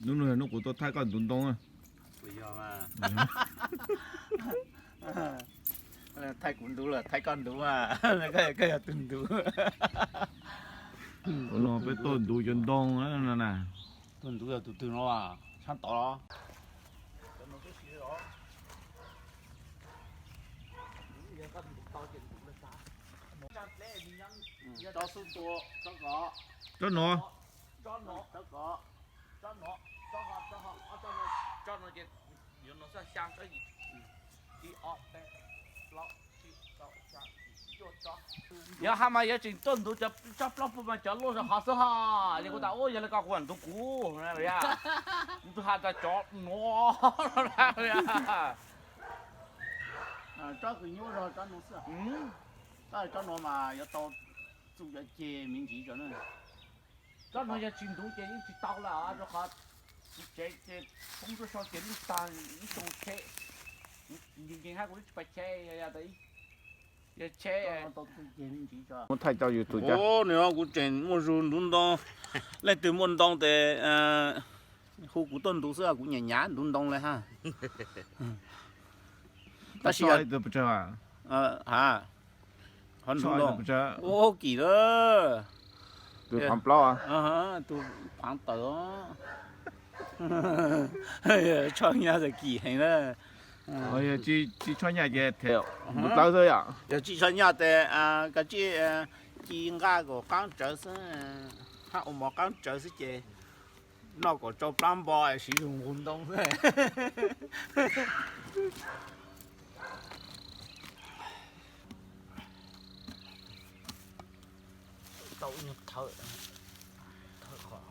Hnub no hnub kuv tuaj thaij koj ntuv ntoo. Thaij kuv ntuv los thaij koj ntuv, koj yog tus ntuv. Hnub no peb tuaj ntuv cov ntoo no na. Tus ntuv yog tus twg no? Sab tod los? Tsob nuav. Yog hais mas yuav tseem tuaj ntuv cov tsob plaub puag mas cov luaj zog qhov xwb ho. Yog kuv tas ub yog li ko kuv ntuv kuv, kuv twb has tas cov nuav. Tsob kws nyuaj zog tsob nuav xwb. Tsob nuav mas yuav tau txuj cov ceg me ntsis tso na. Tsob nuav yog tsis ntuv ces yeej tsis tau lawm, rau qhov kuv tsev ces poob tuaj so ces lwj tag ib xyoo tsheb. Ncees ncees hab kuv twb tsis pais tsheb, yog tsheb. Muab thaij rau YouTube. Nws kuv tseem muaj zug ntuv ntoo, leej twg muaj ntoo tes hu kuv tuaj ntuv xwb, kuv nyiam nyiam ntuv ntoo le hab. Tab sis qhov ntuv ntoo ua kim lawm. Tus phaav plaub, tus phaav tawm, tshoj nyaj txawm kim heev na. Tsis tshoj nyaj ces them ntuv dlawb xwb yom. Yog tsis tshoj nyaj tes kav tsij ci nqaj kom qaab tsawv xwb, hab ua mov qaab tsawv xwb ces noj kom tsau plab npo siv zug nqus ntoo xwb. Tau ib nyuag thawb, thawb qhov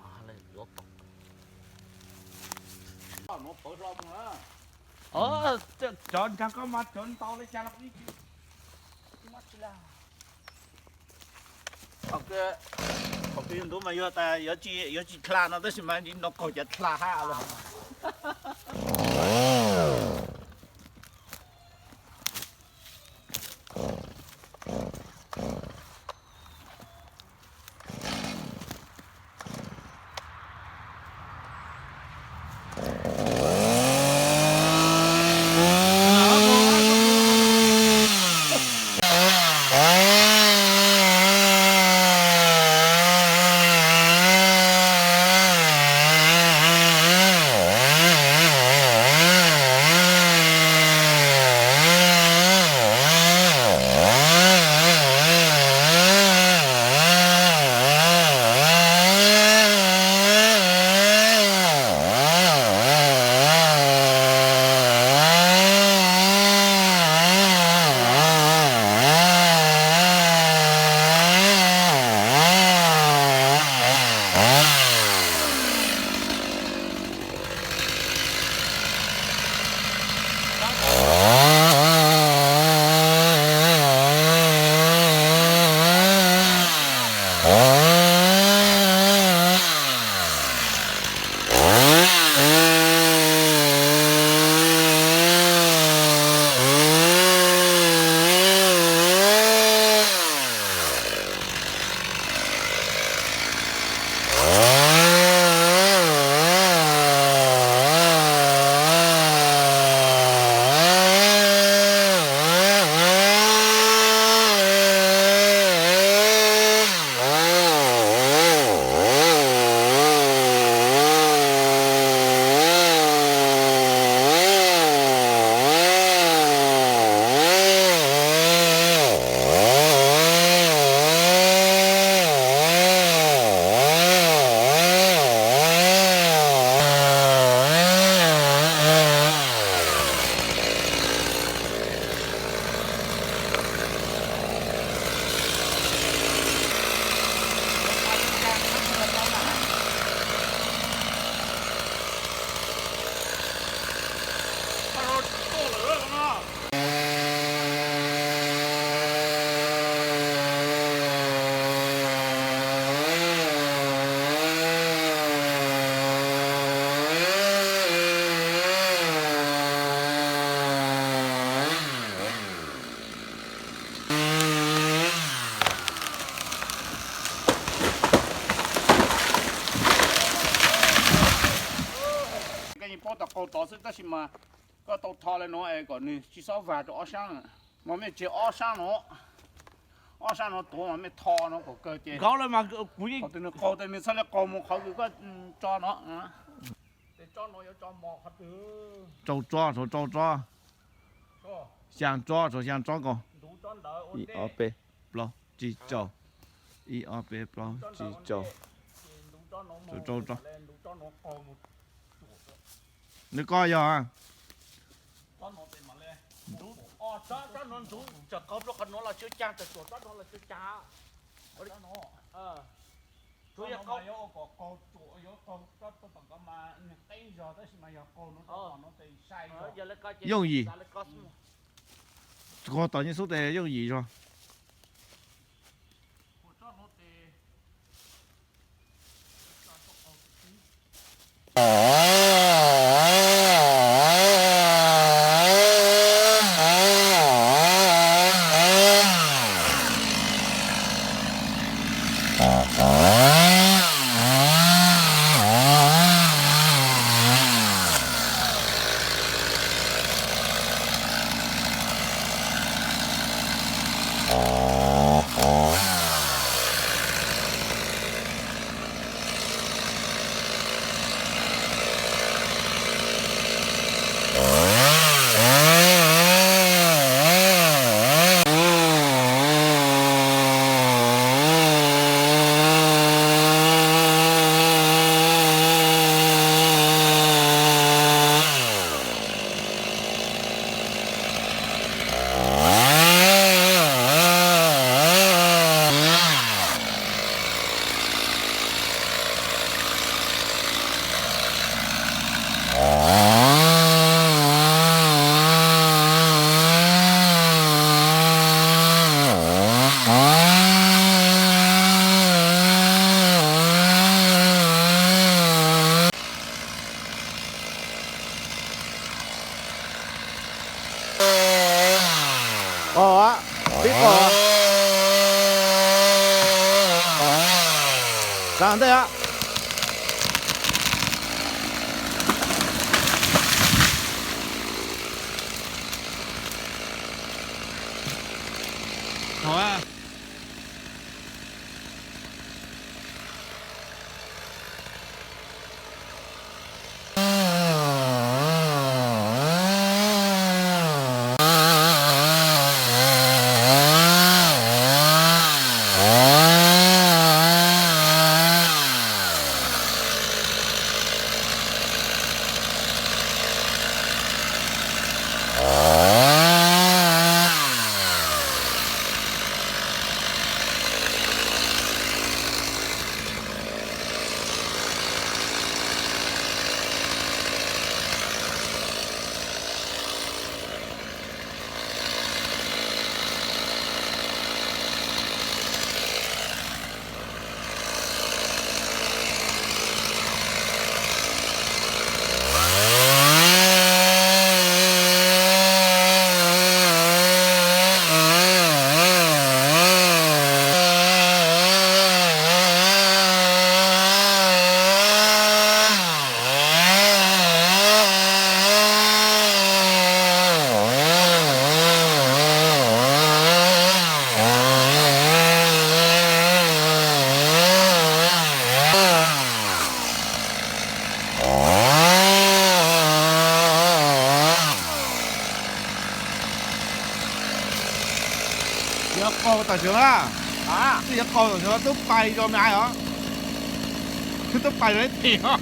yuav koog. Cov nraag koj mas cov ntau li cas los ib tsis, thaum kws ntuv mas yuav tas yuav tsis dlha no tab sis mas ntsis no qaug cov dlha hab lawm. Koj tau qau tod xwb tab sis mas koj tau tho li no es kom nws tsis xob vag rau ob sab. Mas mej tseg ob sab no, ob sab no tuav mas mej tho no kom kawg ces. Nkaus lawm mas kuv yeej. Qhov twg nws qaug tes nws txhaj li qaug mus qhov kws koj tso no. Rau tso, rau tso, xyaa tso, rau xyaa tso nkaus. Ib ob peb plaub tsib rau, ib ob peb plaub tsib rau, rau rau tso. Nws koj yog. Yooj yim. Koj tos nyob xub tes yooj yim zog. Qos, pib qos. Tsav ntej. Yuav qaug tam sim na, twb yuav qaug tam sim no twb pais zos me os, twb pais zos ib tim os.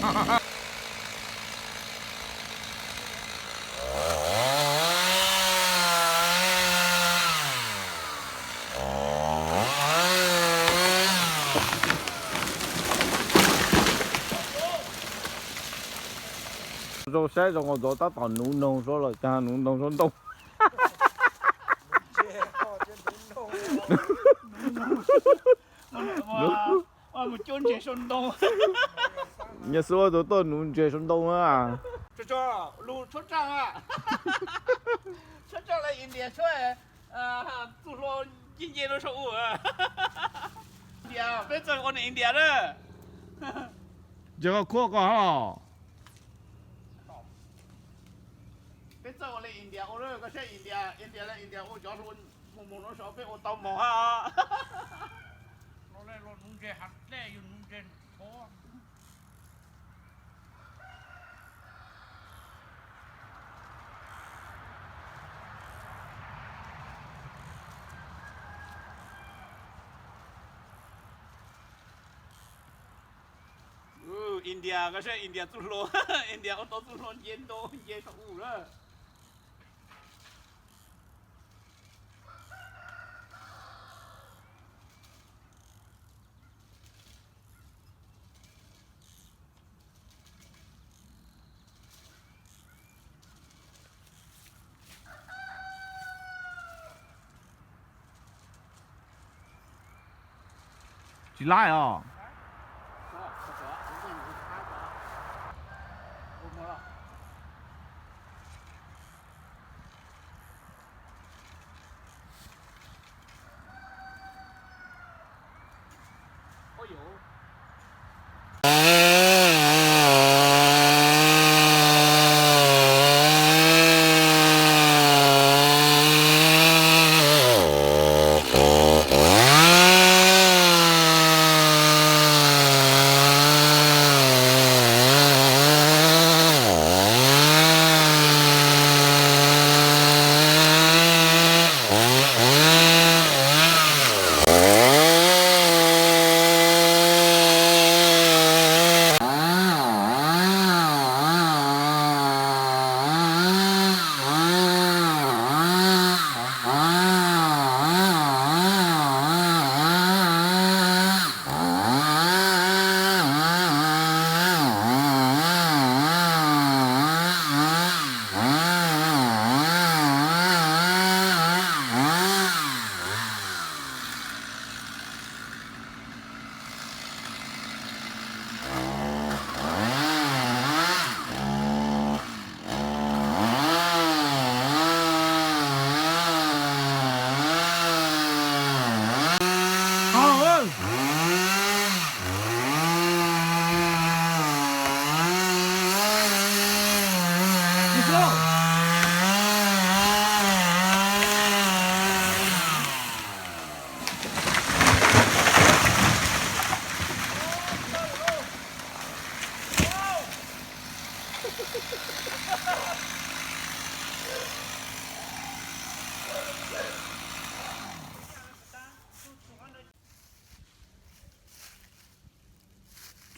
Zoo saib zoo nkaus ntxov tab tom nuv noog suab los cas nuv noog suab ntoo. Mus cuab ntses sau ntoo. Nyias xwb ua tus tuaj nuv ntses sau ntoo na. Lug tshuab tsaaj, tshuab tsaaj lawv India tshuab, txuj hlua nce nce rau saum u. India, peb txawj ua neeg India na. Ces koj khuab koj hab los. Txawj ua li India ua, koj saib India, India li India ua cov hlua mus mus no sav peb ua tau mos hab. India, koj saib India txuj hlua, India ua tau txuj hlua nce ntoo nce saum u lawm. Tsis laib os.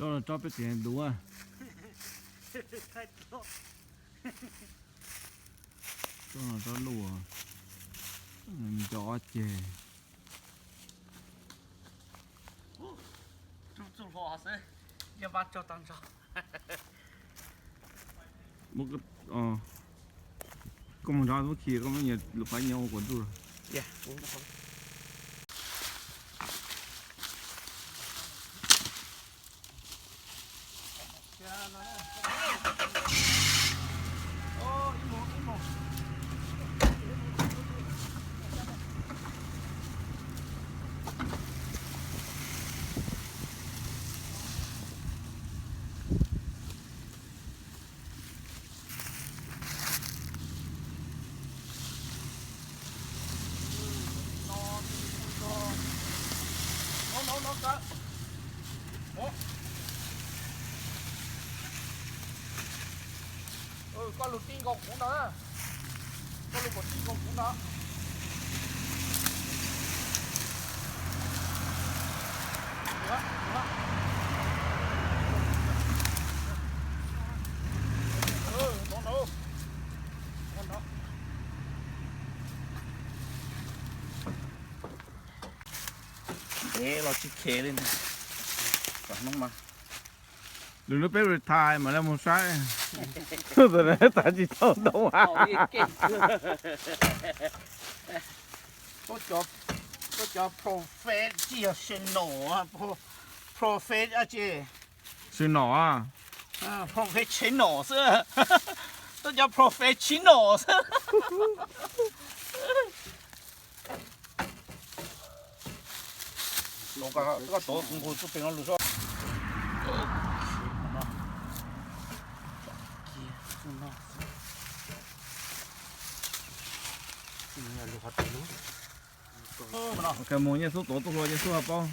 Tso, tso peb tsev duav. Tso, tso luaj. Nco ceg. Koj mus nrad, muab khi koj muab lub qab nyob ua kuv ntuj. Koj lug ti nkaus kuv no, koj lug kom ti nkaus kuv no. Los tsis khev li ntag. Lwm hnub peb retire mas lawv mus saib. Thaum no tav tsis tau ntoo. Tuab cov professional, professional. Professional xwb. Tuab cov professional xwb. Koj tuav kuv nqus txuj peg no lug soj. Mus Nyiaj Xub tuav tub hlua, Nyiaj Xub paub,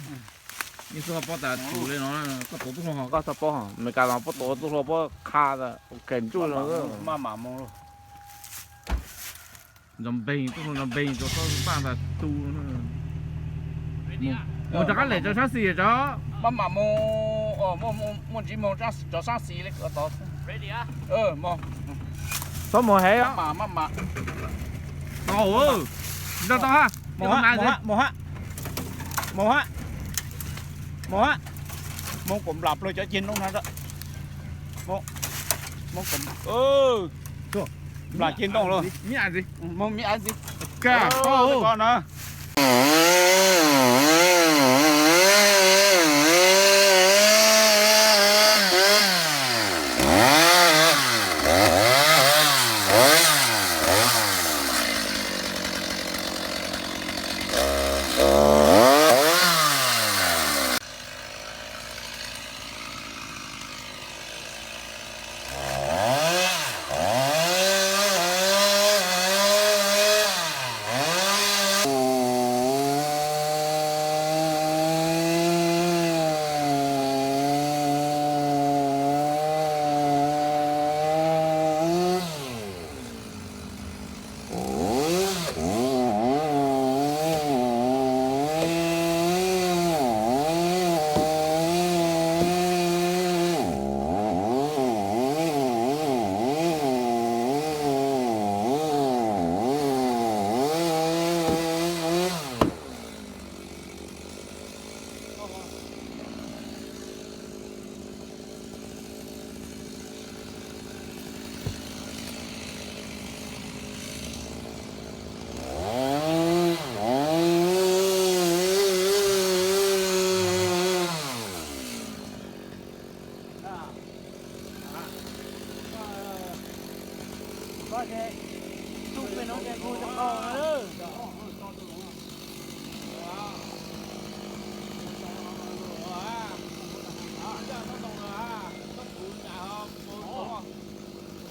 Nyiaj Xub paub tas tus li no, koj tuav tub hlua koj txhob paub, Meskas los puab tuav tub hlua puab qha tas ua ke ntsuj no. Maj mam mus. Nrov npeeg, tub hlua nrov npeeg rau txhob npaj tas tu. Mus rov qab lem rau sab xis tso. Maj mam mus, muaj ntsiv moog rov sab xis li tod. Txhob mus heev. Maj mam, maj mam. Tau, nrog tau ha. Mus ha, mus ha, mus ha. Mus ha. Mus kom nplam plaws cov ceg ntoo no. Nplam ceg ntoo lawm. Mus mi ntxiv. Koj na.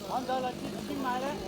Qhov ntawd los tsis tsis mais lawm.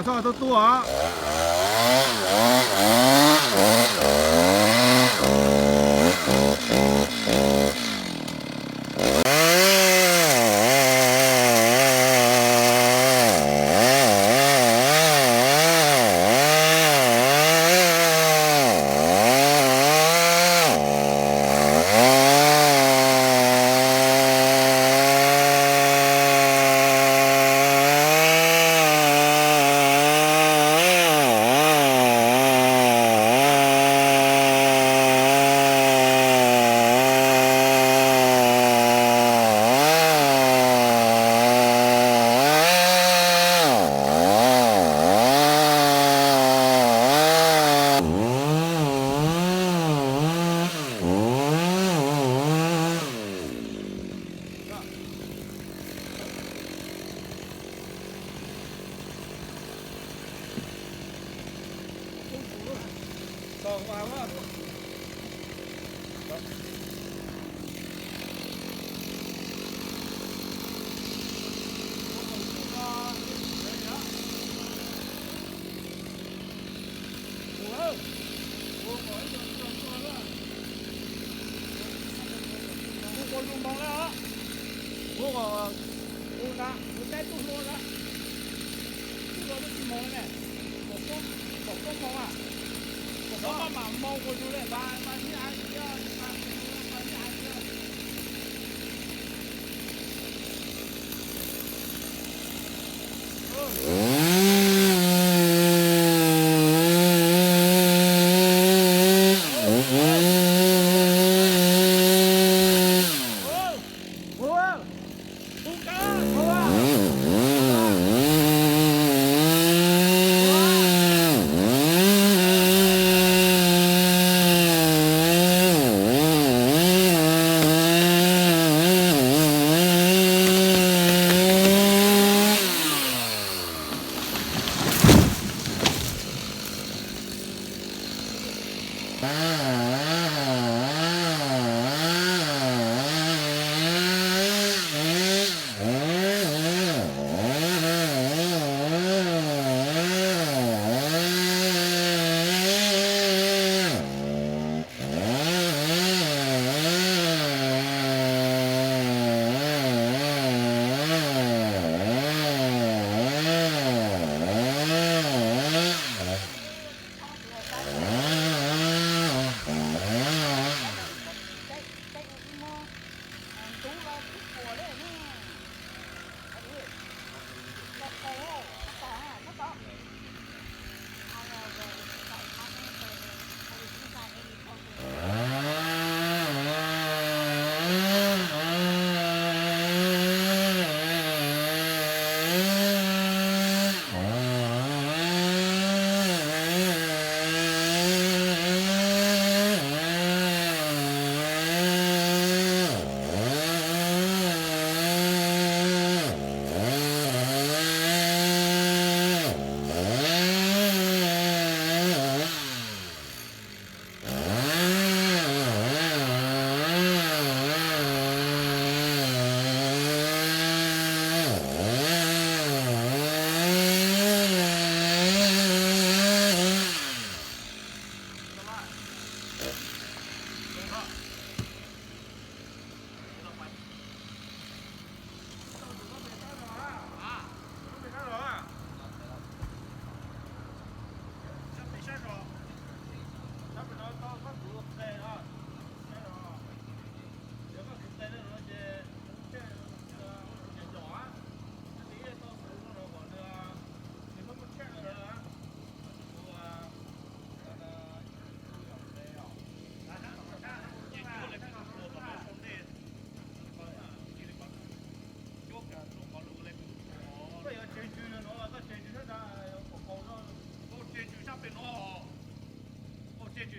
Txhob tu tu os. Ua zoo npoo na, ua zoo na, ua saib tub hluas na, tub hluas twb tsis moos ne, kom poob moos a, kom poob mam moos ua zoo le pa pa nib a thiab pa nib a thiab.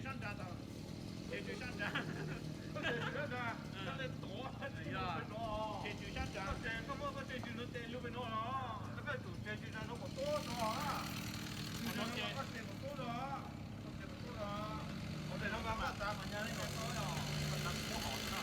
Sab nrad tau. Ces tswv sab nrad. Koj ces tswv sab nrad, koj tes tod, ces tswv sab nrad. Koj ces koj muab koj tes tswv no tes lug pem no los, koj tes tswv no kom tuab no. Koj tes kom tuab no. Koj tes kom tuab no. Ua tes no mas maj tas mas nyag li no, koj tas kuv muab hov no.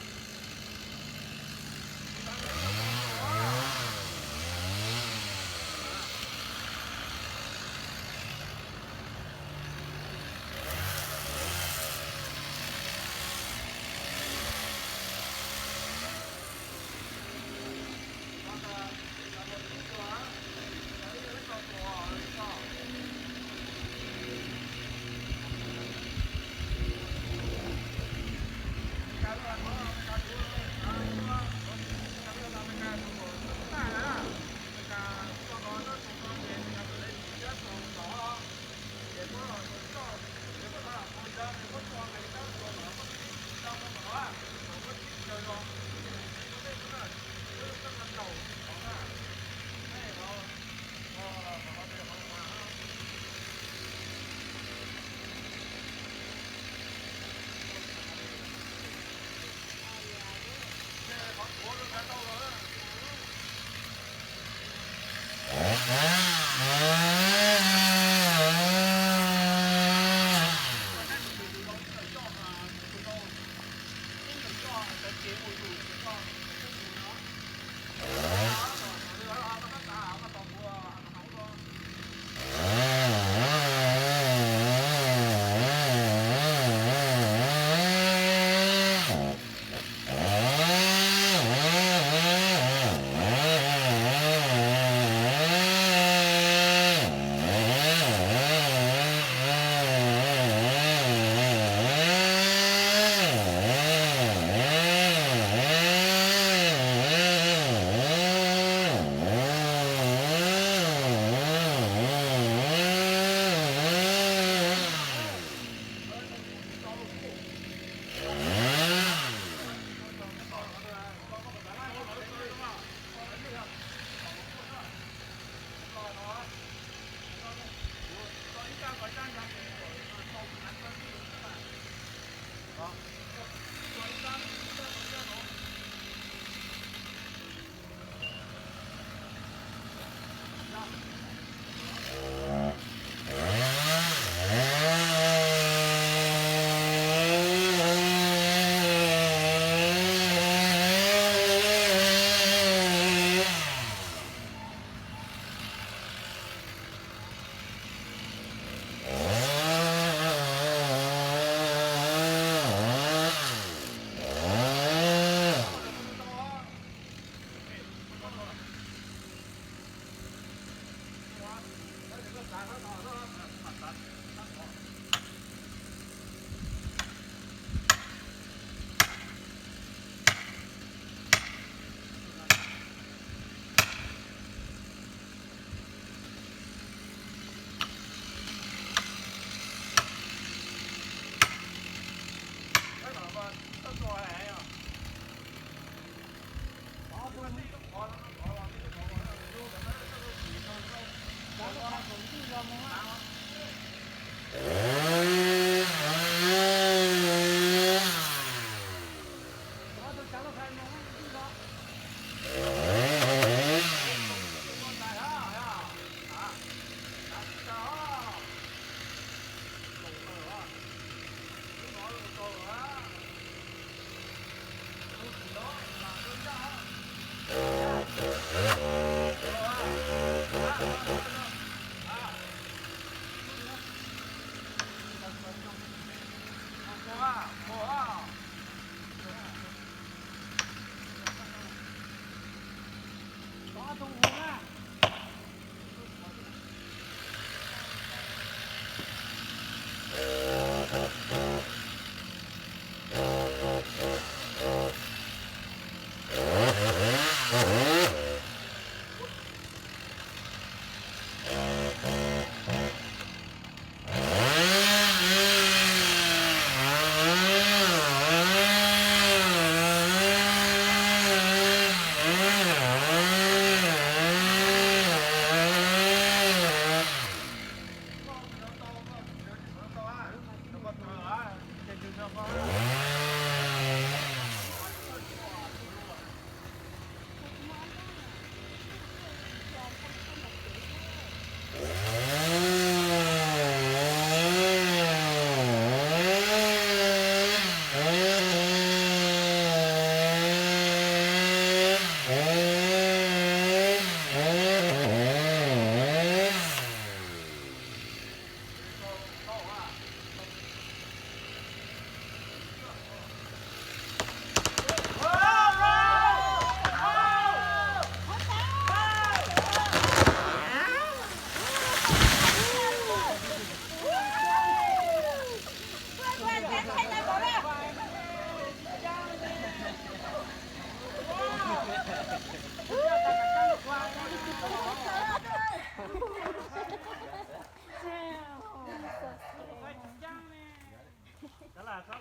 I don't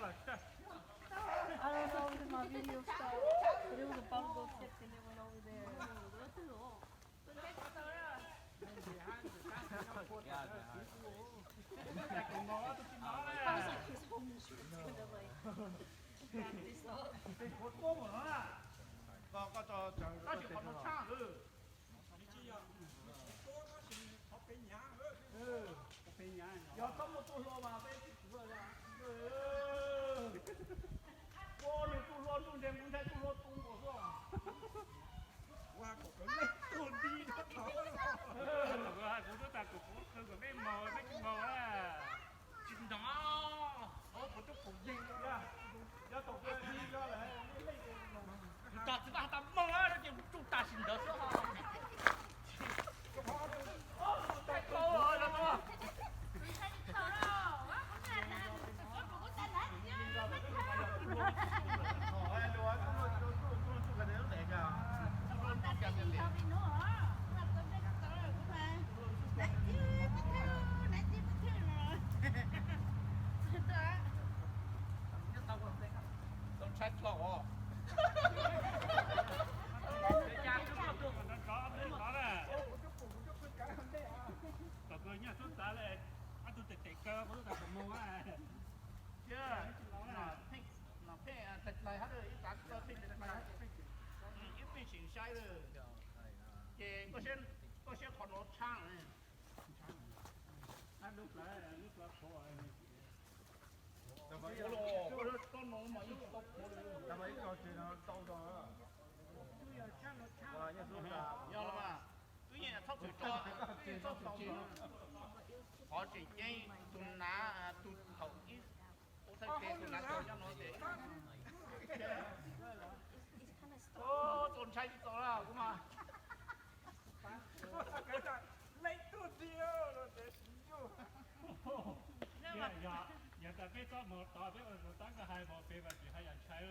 know if my video stopped, but it was a bumble tip and it went over there. I was like, his whole mission is gonna, like, back this up. Tab sis qhov no tshaj. Yog txhob muaj tub hluas mas peb tsis txhua li. Ua nws tub hluas ntuj ntev kuv ntshai tub hluas tu nkaus xwb. Kuv twb tas kuv kuv khw kom peb mus, peb tsis mus a. Tsis ntov, kuv twb pum yeeg. Yog tau kuv li yog lawm. Kuv tos txiv Vaj tas mus na, ces kuv tsuj tas sim ntawd xwb. Tau ntshai tlo os. Tom kawg nyob tub txav li, ob tug tes tes kaw, kuv lub tas kom mus a. Ib pheej tseem saib lawm, ces koj siab qhov no tshaj. Yog los mas, twb yeej txhob txwm tso, twb yeej txhob txwm tso. Qhov tseem ceeb tus nav tus thaum ib ua thawj ces tus nav tau nyob no ces txaus ntshai tsis txaus kuv mas. Yog tas peb txhob mus tod peb ua tus tab koj hais mas peb mas tsis haj yam ntshai.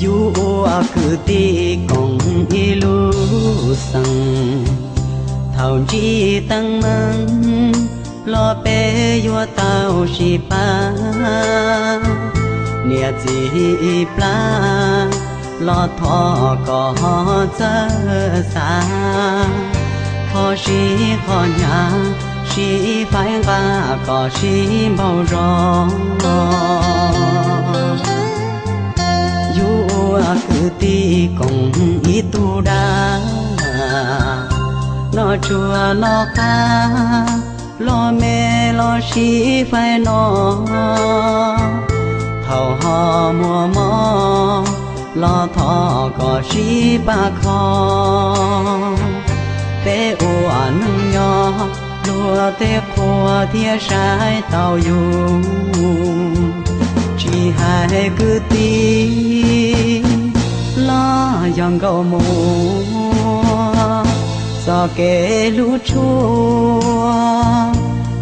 Yus ua kwv tij koom ib lub xeem, thaum ntsib teeb meem los peb yuav tau sib pab. Niam txiv ib plab los thov kom txawj xav, qhov sib qhov hnyav sib faib nqa kom sib npaug zog. Yus ua kwv tij koom ib tug dab, noj tsuag noj qab los me los sib faib no, thaum ho muaj mob los thov kom sib pab kho. Peb ua neej nyob luag tej qhua thiaj saib taus yus, tsis hais kwv tij los yog nkauj muam, txoj kev hlub tshua,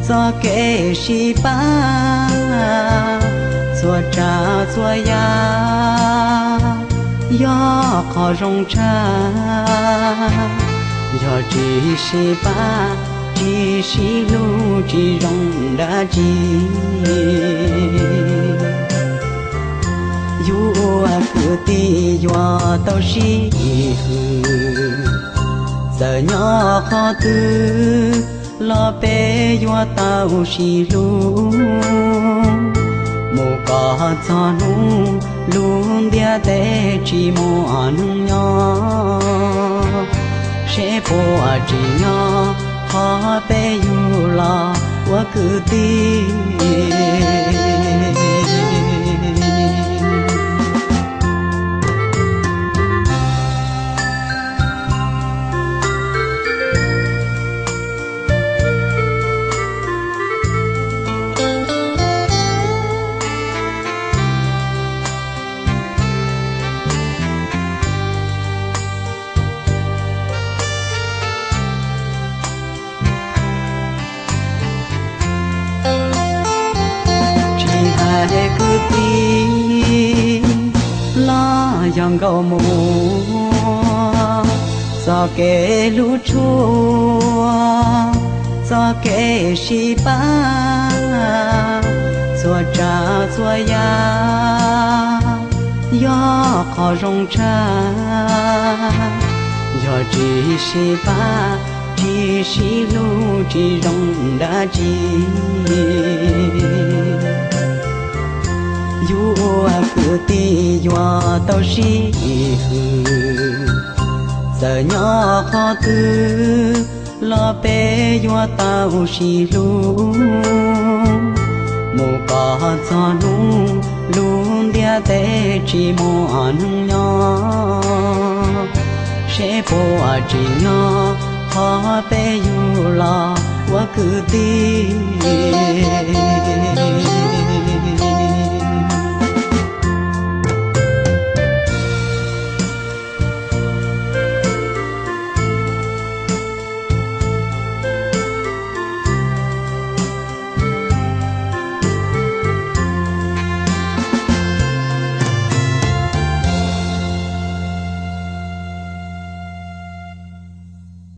txoj kev sib pab, txhua tsav txhua yam yog qhov zoo tshaj. Yog tsis sib pab, tsis sib hlub, tsis zoo dab tsi. Yus ua kwv tij yuav tau sib hwm, txawm nyob qhov twg los peb yuav tau sib hlub. Mus kom txog hnub lub ntiaj teb tsis muaj neeg nyob, seb puas tsim nyog qhov peb yug los ua kwv tij. Kwv tij los yog nkaus mus txoj kev hlub tshua, txoj kev sib pab, txhua tsav txhua yam yog qhov zoo tshaj. Yog tsis sib pab, tsis sib hlub, tsis zoo dab tsi. Yus ua kwv tij yuav tau sib hwm, txawm nyob qhov twg los peb yuav tau sib hlub. Mus kom txog hnub lub ntiaj teb tsis muaj neeg nyob, seb puas tsim nyog qhov peb yug los ua kwv tij.